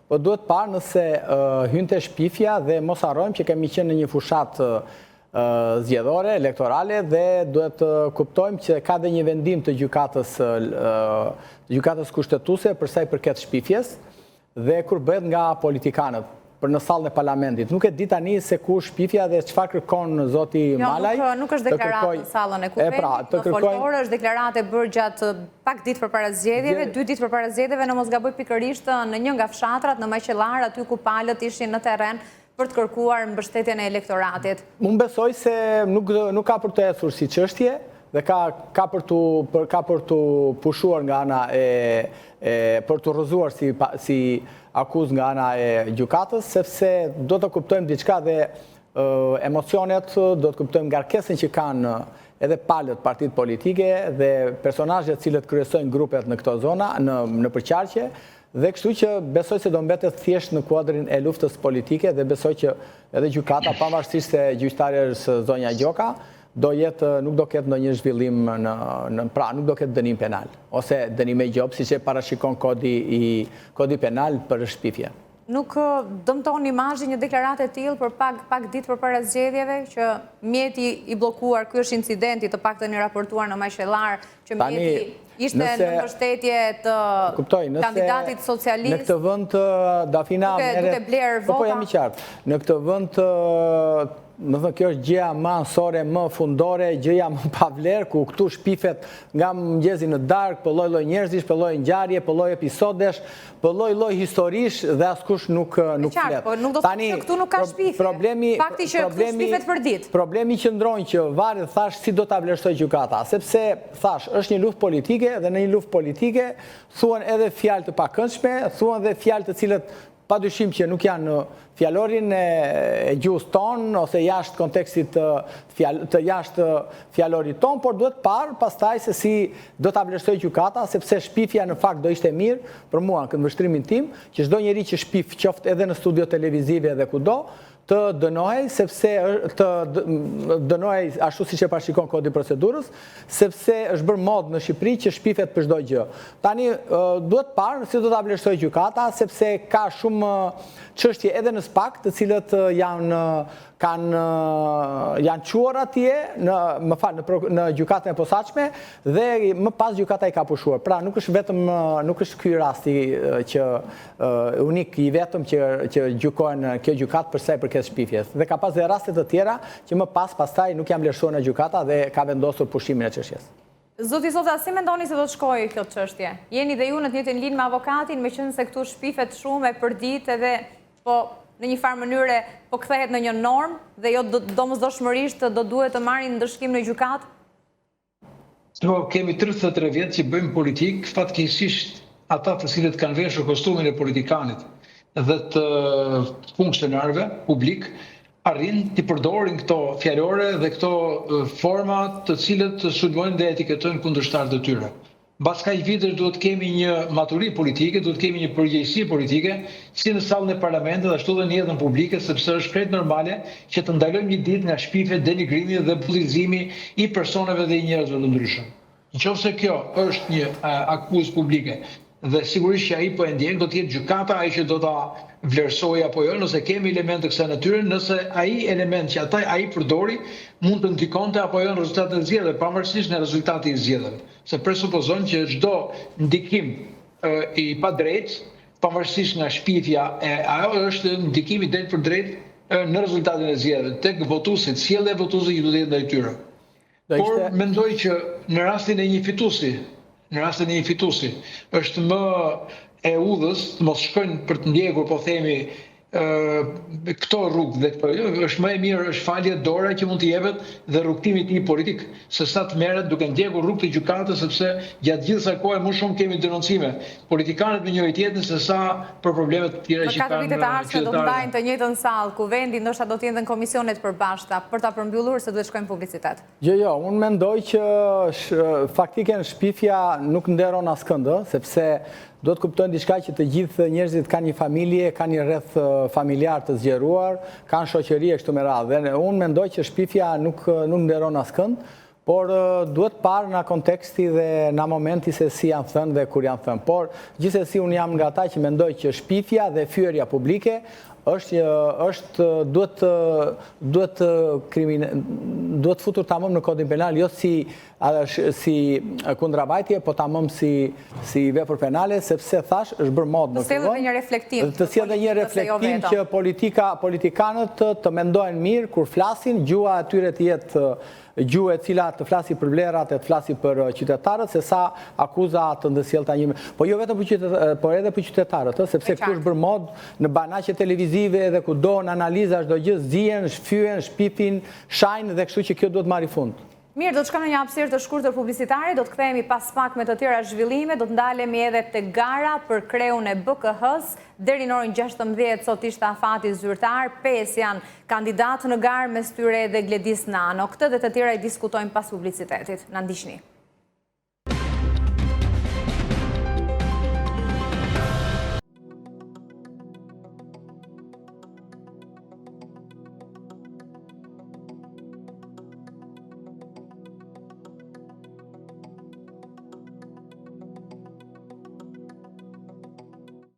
Po duhet parë nëse hyn te shpifja dhe mos harrojmë që kemi qenë në një fushatë zgjedhore, elektorale dhe duhet të kuptojmë që ka dhe një vendim të gjykatës gjykatës kushtetuese për sa i përket shpifjes dhe kur bëhet nga politikanët për në sallën e parlamentit. Nuk e di tani se ku shpifja dhe çfarë kërkon zoti jo, Malaj. Jo, nuk është deklaratë në sallën e kuvendit, pra, në foltore është deklaratë e bërë gjatë pak ditë përpara zgjedhjeve, dy ditë përpara zgjedhjeve, në mos gaboj pikërisht në një nga fshatrat në Maqellarë, aty ku palët ishin në terren për të kërkuar mbështetjen e elektoratit. Unë besoj se nuk nuk ka për të ecur si çështje dhe ka ka për t'u për ka për t'u pushuar nga ana e e për t'u rrëzuar si si akuzë nga ana e gjykatës, sepse do të kuptojmë diçka dhe emocionet, do të kuptojmë ngarkesën që kanë edhe palët, partitë politike dhe personazhet të cilët kryesojnë grupet në këto zona, në nëpër qarqe, dhe kështu që besoj se do mbetet thjesht në kuadrin e luftës politike dhe besoj që edhe gjykata, pavarësisht se gjyqtare është zonja Gjoka, do jetë nuk do ketë ndonjë zhvillim në në pra nuk do ketë dënim penal ose dënim me gjobë siç e parashikon kodi i kodi penal për shpifje. Nuk dëmton imazhin një deklaratë e tillë për pak pak ditë përpara zgjedhjeve që mjeti i bllokuar, ky është incidenti të paktën i raportuar në Maqellarë, që mjeti ishte në mbështetje të kuptoj, nëse, kandidatit socialist. Në këtë vend Dafina duke, duke blerë vota. Po, po jam i qartë. Në këtë vend Do thënë, kjo është gjëja më anësore, më fundore, gjëja më pa vlerë, ku këtu shpifet nga mëngjesi në darkë, për lloj-lloj njerëzish, për lloj ngjarje, për lloj episodesh, për lloj-lloj historish dhe askush nuk nuk flet. Po nuk do të thotë që këtu nuk ka shpifje. Problemi fakti që këtu shpifet për ditë. Problemi qëndron që varet thashë si do ta vlerësojë gjykata, sepse thashë është një luftë politike dhe në një luftë politike thuhen edhe fjalë të pakëndshme, thuhen dhe fjalë të cilët Pa dyshim që nuk janë në fjalorin e gjuhës tonë ose jashtë kontekstit të të jashtë fjalorit tonë, por duhet parë pastaj se si do ta vlerësojë gjykata, sepse shpifja në fakt do ishte mirë për mua në këndvështrimin tim, që çdo njeri që shpif qoftë edhe në studio televizive dhe kudo, të dënohej sepse të dënohej ashtu siç e parashikon kodi i procedurës, sepse është bërë modë në Shqipëri që shpifet për çdo gjë. Tani duhet parë si do ta vlerësojë gjykata, sepse ka shumë çështje edhe në SPAK, të cilët janë kanë janë çuar atje në më fal në në gjykatën e posaçme dhe më pas gjykata i ka pushuar. Pra nuk është vetëm nuk është ky rasti që unik i vetëm që që gjykohen në kjo gjykatë për sa i përket shpifjes. Dhe ka pas dhe raste të tjera që më pas pastaj nuk janë vlerësuar nga gjykata dhe ka vendosur pushimin e çështjes. Zoti Sota, si mendoni se do të shkojë kjo çështje? Jeni dhe ju në të njëjtën linjë me avokatin, meqenëse këtu shpifet shumë e përditë edhe po në një farë mënyre po kthehet në një normë dhe jo domosdoshmërisht do duhet të marrin ndëshkim në gjykatë? Po, kemi 33 vjet që bëjmë politikë, fatkeqësisht ata të cilët kanë veshur kostumin e politikanit dhe të funksionarëve publik arrijnë t'i përdorin këto fjalore dhe këto forma të cilët sulmojnë dhe etiketojnë kundërshtarët e tyre. Mbas kaq vitesh duhet të kemi një maturi politike, duhet të kemi një përgjegjësi politike, si në sallën e parlamentit ashtu dhe në jetën publike, sepse është krejt normale që të ndalojmë një ditë nga shpifja, denigrimi dhe bullizimi i personave dhe i njerëzve të ndryshëm. Në qoftë se kjo është një akuzë publike dhe sigurisht që ai po e ndjek, do të jetë gjykata ajo që do ta vlerësojë apo jo, nëse kemi elementë të kësaj natyre, nëse ai element që ata ai përdori mund të ndikonte apo jo në rezultatin e zgjedhjeve, pavarësisht nga rezultati i zgjedhjeve. Se presupozon që çdo ndikim i padrejtë, pavarësisht nga shpifja, e ajo është ndikim i drejtpërdrejtë në rezultatin e zgjedhjeve, tek votuesit, sjellja e votuesve që do të jetë ndaj tyre. Por mendoj që në rastin e një fituesi, në rastin e një fituesi, është më e udhës të mos shkojnë për të ndjekur, po themi, këto rrugë dhe këto jo, është më e mirë është falja dora që mund të jepet dhe rrugëtimi i tij politik, se sa të merret duke ndjekur rrugë të gjykatës sepse gjatë gjithë kësaj kohe më shumë kemi denoncime politikanët me njëri tjetrin se sa për probleme të tjera që kanë Në katër vitet e ardhshme do të ndajnë të njëjtën sallë Kuvendi, ndoshta do të jenë dhe në komisione të përbashkëta, për ta përmbyllur se duhet shkojmë në publicitet. Jo, jo, unë mendoj që faktikisht shpifja nuk nderon askënd, sepse duhet të kuptojnë diçka që të gjithë njerëzit kanë një familje, kanë një rreth familjar të zgjeruar, kanë shoqëri e kështu me radhë. Dhe unë mendoj që shpifja nuk nuk nderon askënd. Por duhet parë nga konteksti dhe nga momenti se si janë thënë dhe kur janë thënë. Por gjithsesi unë jam nga ata që mendoj që shpifja dhe fyerja publike është është duhet duhet krimin duhet futur tamam në kodin penal, jo si si kundravajtje, po tamam si si vepër penale, sepse thashë është bërë modë në këtë vend. Të sjellë një reflektim. Të sjellë një reflektim jo që politika politikanët të mendojnë mirë kur flasin, gjuha e tyre të jetë gjuhë e cila të flasi për vlerat e të flasi për qytetarët, se sa akuza të ndërsjellta një... Po jo vetëm për qytetarët, por edhe për qytetarët, sepse këtu është bërë modë në banaqe televizive dhe kudo në analiza çdo gjë, zihen, fyhen, shpifin, shajnë dhe kështu që kjo duhet marrë fund. Mirë, do të shkojmë në një hapësirë të shkurtër publicitare, do të kthehemi pas pak me të tjera zhvillime, do të ndalemi edhe te gara për kreun e BKH-së, deri në orën 16 sot ishte afati zyrtar, 5 janë Kandidatë në garë mes tyre edhe Gledis Nano. Këtë dhe të tjera i diskutojmë pas publicitetit. Na ndiqni.